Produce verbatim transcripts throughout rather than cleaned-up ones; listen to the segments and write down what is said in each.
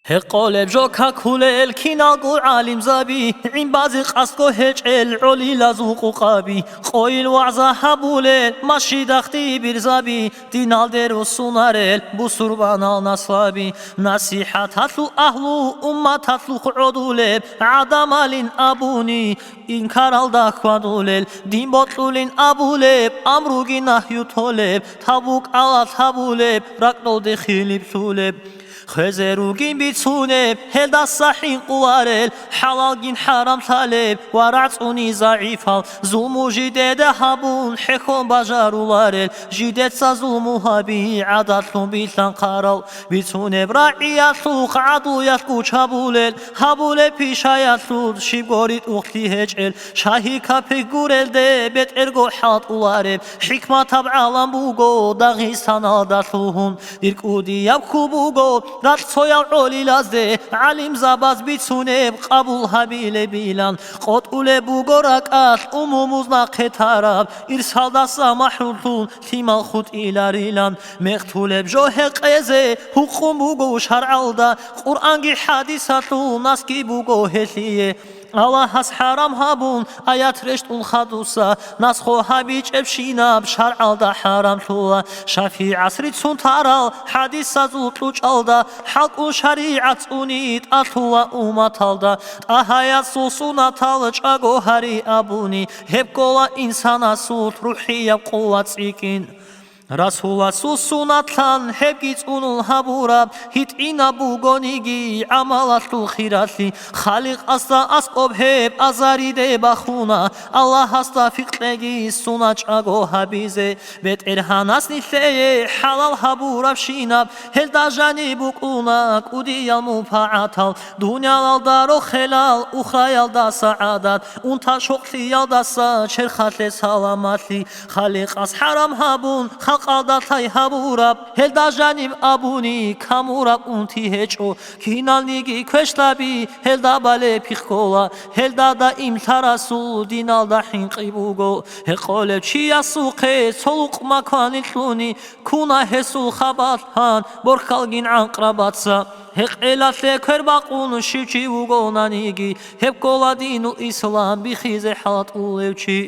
Гьекъолеб жо какулел киналго гӀалимзаби, гӀин базе къасдго гьечӀел гӀолилазул къукъаби, къойил вагӀза гьабулел машидахъ-дибирзаби, диналде руссунарел бусурбанал наслаби, насихӀаталъул агьлу умматалъухъ гӀодулеб гӀадамалин абуни, инкаралда хьвадулел, дин бокьулин абулеб, амруги нагью толеб, тавбу-кӀалалъ гьабулеб, ракӀалде хилиплъулеб. Хвезе ругин бицунеб, гьелдаса хӀинкъуларел, хӀалалгин хӀарамлъалеб ва рагӀцӀуни загӀипал, зулму жидеда гьабун, хӀехьон бажаруларел, жидеца зулму гьаби гӀадалъун билълъанхъарал, бицунеб рагӀиялъухъ гӀадлуялъ гучабулел, гьабулеб пишаялъул щибго ритӀухълъи гьечӀел, шагьи капек гурелде бетӀерго хӀалтӀулареб, хӀикматаб гӀалам буго Дагъистаналда лъугьун. Дир кӀудияб хьул буго ракьцоял гӀолилазде, гӀалимзабаз бицунеб къабул гьабилебилан. КъотӀулеб буго ракӀалъ умумуз нахъе тараб, ирсалдаса махӀрумлъун лъимал хутӀиларилан. Мехтулеб жо гьекъезе гьукъун буго шаргӀалда, Къуръанги хӀадисалъул насги буго гьелъие. Аллагьас хӀарам гьабун аят рещтӀун хадуса, насхо гьабичӀебщинаб шаргӀалда хӀарамлъула. ШафигӀас рицун тарал хӀадисазул кьучӀалда, хӀалкӀун шаригӀат цӀуни тӀалъула умматалда. ТӀагьаясул сунатал чӀаго гьари абуни, гьеб ккола инсанасул рухӀияб къуват цӀикӀкӀин. Расуласул суннатлъан гьебги цӀунул гьабураб, гьитӀинаб бугониги гӀамалалъул хиралъи, Халикъасда аскӀоб гьеб азариде бахуна, Аллагьасда пикъеги сунат чӀаго гьабизе. БетӀергьанас нилъее хӀалал гьабурабщинаб, гьелда жаниб букӀуна кӀудиял мунпагӀатал, дуниялалда рохелал, ухраялда сагӀадат, унта-щокълъиялдаса черхалъе саламалъи. Халикъас хӀарам гьабун, халкъалда лъай гьабураб, гьелда жаниб абуни камураб унти гьечӀо. Киналниги квешлъаби гьелда балеб пихъ ккола, гьелда даимлъа Расул диналда хӀинкъи буго. Гьекъолев чиясухъе цо лукъма кванилъуни, ккуна гьесул хабалъан борхьалгин гӀанкърабаца. Гьекъелалъе квер бакъун щив чи вугонаниги, гьеб ккола динул ислам бихизе хӀалтӀулев чи.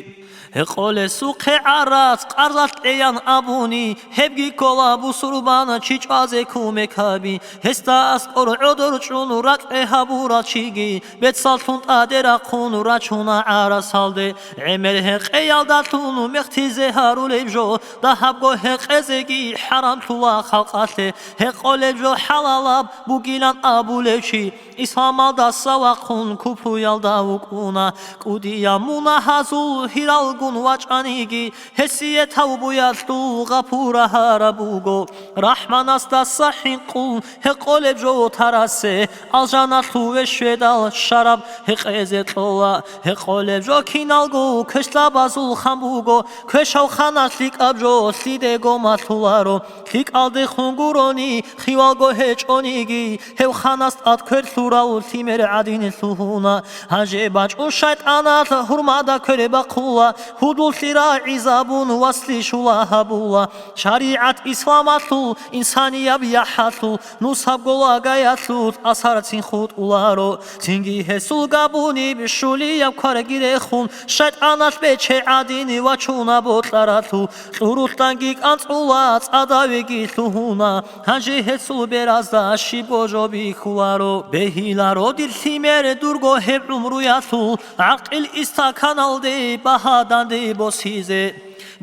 Гьекъолесухъе гӀарац къарзалъ кьеян абуни, гьебги ккола бусурбана чи чӀвазе кумек гьаби. Гьесда аскӀор гӀодор чӀун ракӀгӀей гьабурал чиги, бецаллъун тӀаде рахъун рачуна гӀарасалде. ГӀемер гьекъеялдалъун мехтизе гьарулеб жо, дагьабго гьекъезеги хӀарамлъула халкъалъе. Гьекъолеб жо хӀалалаб бугилан абулев чи, исламалдаса вахъун купруялда вукӀуна. КӀудияб мунагьазул гьиралгун вачӀаниги, гьесие тавбуялъул гъапура гьараб буго. РахӀманасдаса хӀинкъун гьекъолеб жо тарасе, алжаналъуве щведал щвараб гьекъезе кьола. Гьекъолеб жо киналго квешлъабазул хан буго, квешав ханас лъикӀаб жо лъидего малъуларо. ЛъикӀалдехун гурони, хивалго гьечӀониги, гьев ханас тӀад квер лъурав лъимер гӀадин лъугьуна. Гьанже бачӀун шайтӀаналъ гьурмада квер бахъула, гьудуллъи рагӀизабун васли щула гьабула. ШаригӀат исламалъул, инсанияб яхӀалъул, нусабго лагаялъул асарцин хутӀуларо. Цинги гьесул габуниб щулияб кварги рехун, шайтӀаналъ бече гӀадин вачуна бокьаралъув. Кьурулъанги кӀанцӀула, цӀадавеги лъугьуна, гьанже гьесул беразда щибго жо бихьуларо. Бегьиларо дир лъимер дурго гьеб гӀумруялъул, гӀакъил истаканалде багьа данде босизе.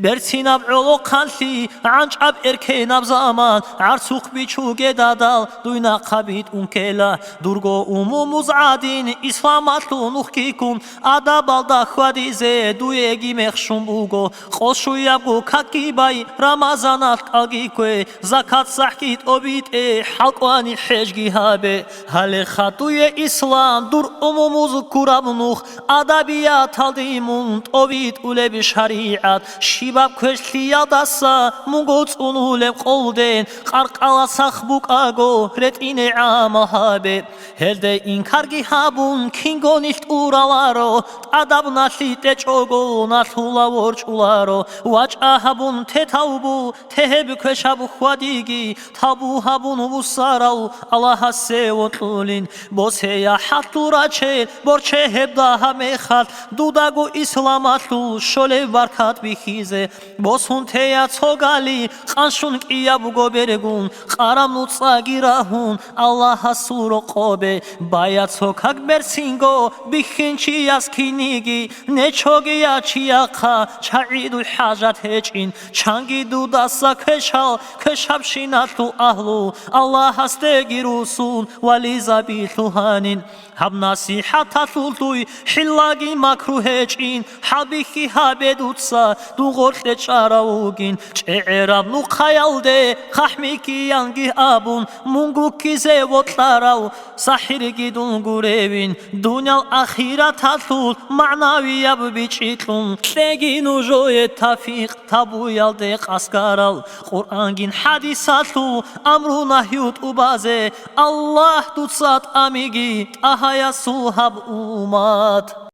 Берцинаб гӀолохъанлъи, гӀанчӀаб эркенаб заман, гӀарцухъ бичуге дадал, дуй нахъа битӀун ккела. Дурго умумуз гӀадин, исламалъул нухги ккун, адабалда хьвадизе дуеги мехщун буго. Къо щуябго какги бай, Рамазаналъ кӀалги ккве, закат-сахӀги тӀобитӀе, хӀалкӀвани хӀежги гьабе. Гьале хадуе ислам, дур умумуз ккураб нух, адабияталде мун тӀобитӀулеб шаригӀат, Щибаб квешлъиялдаса мунго цӀунулеб къолден, къаркъала сах букӀаго, ретӀине гӀамал гьабе. Гьелде инкарги гьабун, кинго нилъ тӀураларо, тӀадаб налъи тӀечӀого, налъула ворчӀуларо, вачӀа гьабун те тавбу, те гьеб квешаб хьвадиги, тавбу гьабун вуссарав Аллагьасе вокьулин. Босея хӀалъул рачел, борче гьеб дагьаб мехалъ, дудаго исламалъул щолеб баркат бихьизе. Босун тея цо гали, къанщун кӀиябго бергун, къараб нуцӀаги рагьун, Аллагьасул рокъобе. Бая цо как берцинго, бихьинчияс киниги, нечоги ячияхъа, чагӀидул хӀажат гьечӀин, чанги дудаса квешал, квешабщиналъул агьлу, Аллагьасдеги русун, вализаби лъугьанин. Гьаб насихӀаталъулъуй хӀиллаги макру гьечӀин, хӀалбихьи гьабе дуца, дун гъоркье чӀарав вугин, чӀегӀераб нухъаялде хъахӀмикиянги абун, мун гуккизе вокьарав сахӀирги дун гуревин, дуниял ахираталъул магӀнавияб бичӀчӀи кьун, кьеги нужее тавфикъ. Табуялде къасгарал Къуръангин хӀадисалъул амру-нагью тӀубазе, Аллагь, дуца тӀамиги ТӀагьаясул гьаб уммат.